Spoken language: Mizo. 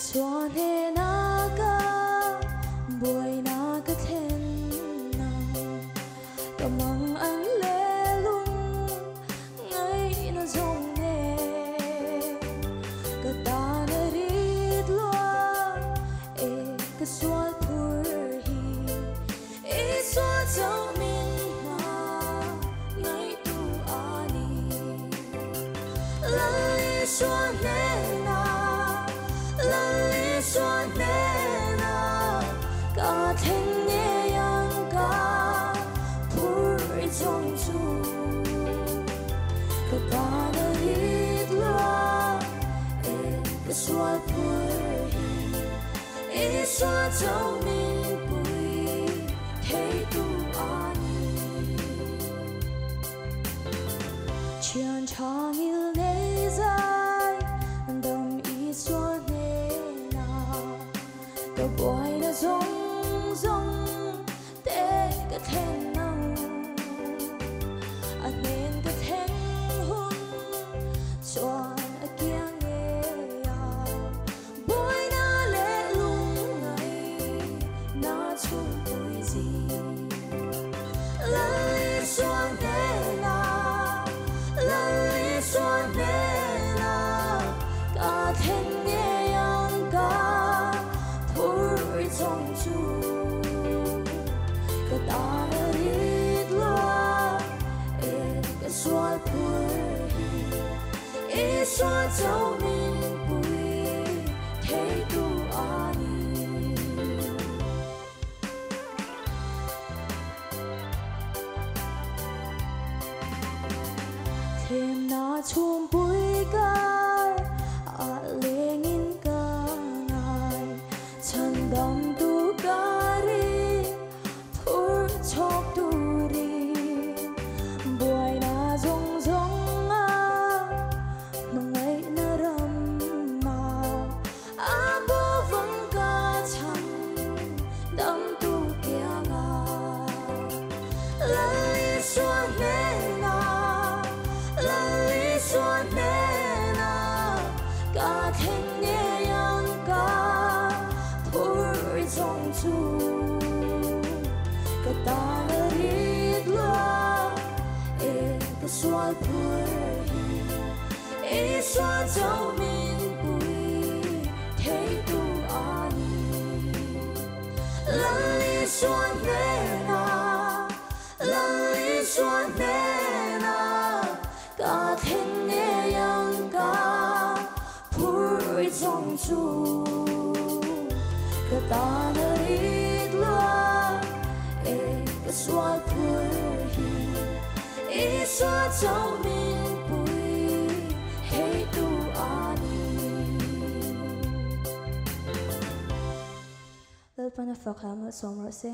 Isua hnena ka buaina ka thlen nang, ka mang an leh lung ngaihna zawng nen. Ka tan a rit lua e ka sual phur hi, Isua chauh min hma ngaihtu a ni. Lal Isua hnena, Lal Isua hnena ka thleng ngei ang ka phur i zawng chu. Ka tan a rit lua e ka sual phur hi, Isua chauh min pui theitu a ni. Thian tha ngil nei zai dam Isua hnena, ka buaina zawng zawng te ka thlen nang. A hnen ka thleng hun chuan a kiang ngei a, buaina leh lung ngai na chhung pui zing. Lal Isua hnena, Lal Isua hnena ka thleng ngei ang ka phur i zawng chu. Ka tan a rit lua e ka sual phur hi, Isua chauh min pui theitu a ni. Thlemna chhum pui kar a lengin ka ngai, chhan dam tu kari phur chhawk turin. Buaina zawng zawng a hmangaihna ram ma, a bo vang ka chhan dam tu kianga. Lal Isua hnena, Lal Isua hnena ka thleng ngei ang ka phur i zawng chu. Ka tan a rit lua e ka sual phur hi, Isua chauh min pui theitu a ni. Lal Isua hnena, Lal Isua hnena ka thleng ngei ang ka phur i zawng chu. Ka tan a rit lua e ka sual phur hi, Isua chauh min pui theitu a ni. Lalpana fak hla malsawm rawh se.